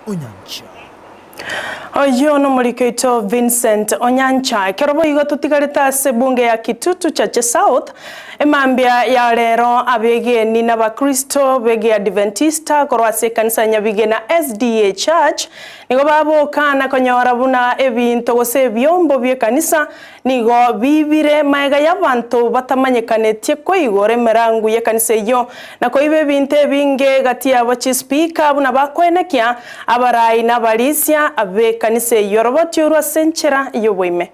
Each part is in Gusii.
Onyancha. Oyio nomoriki oito Vincent Onyancha. Ekero boigo totigarete ase ebunge ya Kitutu Chache South, emambia ya rero abegeni n'abakristo b'Egeadventista korwa ase ekanisa ya Nyabigena SDA Church nigo baboka na konyora buna ebinto gose ebiombo bi'ekanisa Nigo biibire magega y'abanto batamanyekanetie koigora emerangu y'ekanisa eyio, na koiba ebinto ebinge gati yabo chispeaker buna bakoenekia abarai na abarisia b'ekanisa eyio. Roboti orwo ase enchera y'oboime.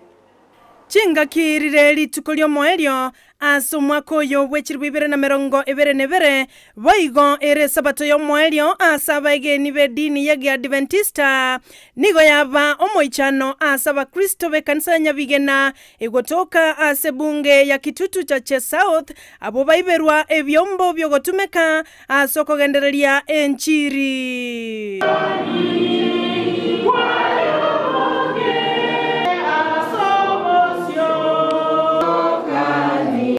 Chingaki rire rituko ri'omoerio Ase omwaka oyo bwe chilifu ibere na merongo ebere na ebere, boigo ere Esabato y'omoerio ase abaegeni b'edini y'Egeadventista, nigo yaba omoichano ase Abakristo b'ekanisa ya Nyabigena egotoka ase ebunge ya Kitutu Chache South, abwo baiberwa ebiombo biogotumeka ase okogendereria enchiri.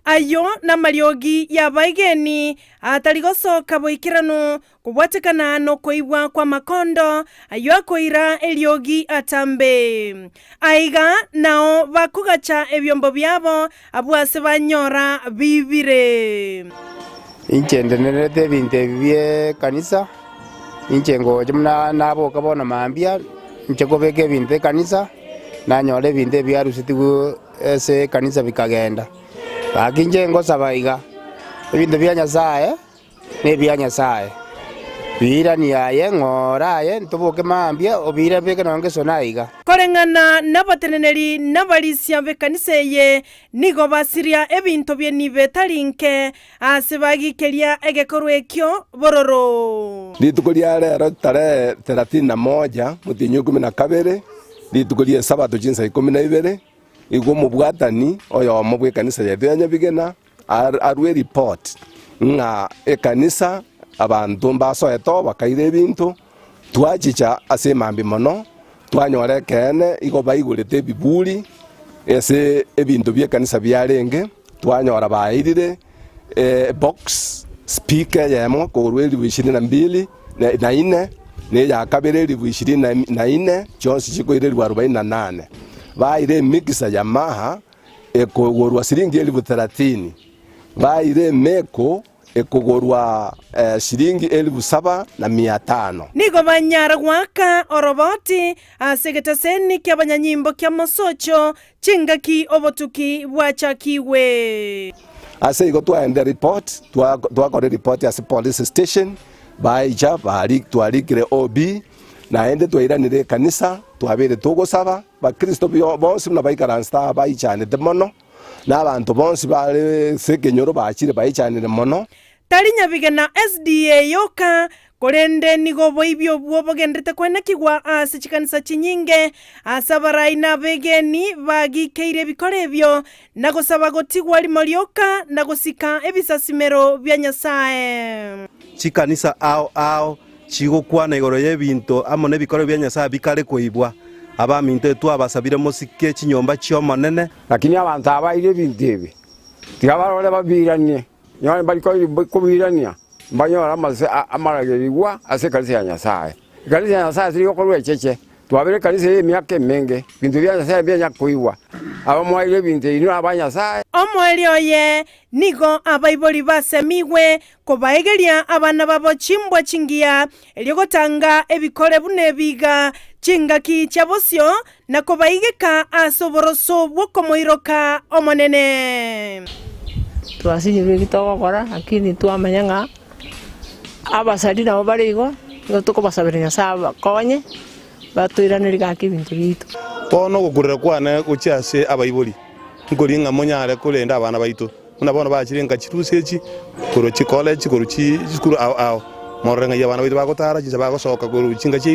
Ayio namariogi y'abaegeni atari gosoka boikeranu, kobwatekana nokoigwa kw'amakondo ayio akoira eriogi atambe. Aiga nao bakogacha ebiombo biabo abwo ase banyora bibire. Inche ndenerete ebinto ebi bi'ekanisa, inche ngocha buna naboka bono mambia, inche kobeka ebinto ekanisa, nanyora ebinto ebi biarusetigwe ase ekanisa bikagenda. Gaki inche ngosaba iga, ebinto bia Nyasaye. Nebia Nyasae. Biiranie aye ng'ora aye, ntoboke mambia, obiire beke nonya ngesona aiga. Koreng'ana nabateneneri nabarisia b'ekanisa eye nigo basiria ebinto bi'enibo etari nke ase bagikeria egekorwa ekio bororo. Rituko ria rero tarehe thelathini na moja motienyi o ikomi na kabere, rituko ri'Esabato chinsa ikomi na ibere, igo omobwatani oyomo bw'ekanisa yaito ya Nyabigena Arue report ng'a ekanisa abanto mbasoete oo bakaira ebinto, twachicha ase emambia mono, twanyora ekeene igo baigorete ebiburi ase ebinto bie ekanisa biarenge, twanyora bairire ebox, speaker eyemo korwa elifu ishirini na mbili na ine, na eya kabere elifu ishirini na ine, chionsi chikoira elifu arobaini na nane. Baira emixer Yamaha. ekogorwa siringi elifu thelathini, baire emeko ekogorwa siringi elifu saba na mia tano. Nigo banyara goaka oroboti ase egetaseni ki'abanyanyimbo kia mosocho chingaki obotuki bwachakigwe. Ase igo twaende report, twakora eripoti ase police station, baicha twarikire OB, naende twairanire ekanisa, twabeire togosaba. Bakristo bonsi buna baikaransete aa baichanete mono, na abanto bonsi bare ase ekenyoro bachire baichanire mono. Tari nyabigena SDA yoka, korende nigo oboibi obwo bogenderete kwenekigwa ase chikanisa chinyinge, ase abarai na abegeni bagikeire ebikoro ebio, na gosaba gotigwa rimo rioka na gosika ebisasimero bia Nyasae. Chikanisa ao ao chigokwana igoro y'ebinto amo nebikorero bia Nyasae bikare koibwa. Abaminto etwabasabire mosike chinyomba chi'Omonene. Lakini abanto aba baire ebinto ebi, tiga barore babiiranie, nonya mbari kobiirania, mbanyore amaragerigwa ase ekanisa ya Nyasae. Ekanisa ya Nyasae teri gokorwa echeche, twabire ekanisa eye emiaka emenge, ebinto bia Nyasae mbianya koigwa. Abamwaire ebinto inwe aba Nyasae. Omoerio oye nigo abaibori basemigwe Kobaegeria abana babo chimbwa chingiya, erio gotanga ebikore buna ebiiga chingaki chia bosio, na kobaigeka ase oboroso bw'okomoiroka Omonene. Twasinyirwe eki togokora, lakini twamanya ng'a abasari nabo bare igo, nigo tokobasabera Nyasae abakonye, batoiranerie gaki ebinto biaito. Bono ogokurera kwane gochia ase abaibori, nkoria ng'a monyare korenda abana baito. Buna bono bachire inka chirusia echi, korwa chicollege, korwa chisukuru ao ao, morore ng'ai abana baito bagotara, chinsa bagosoka korwa chinka chiaito.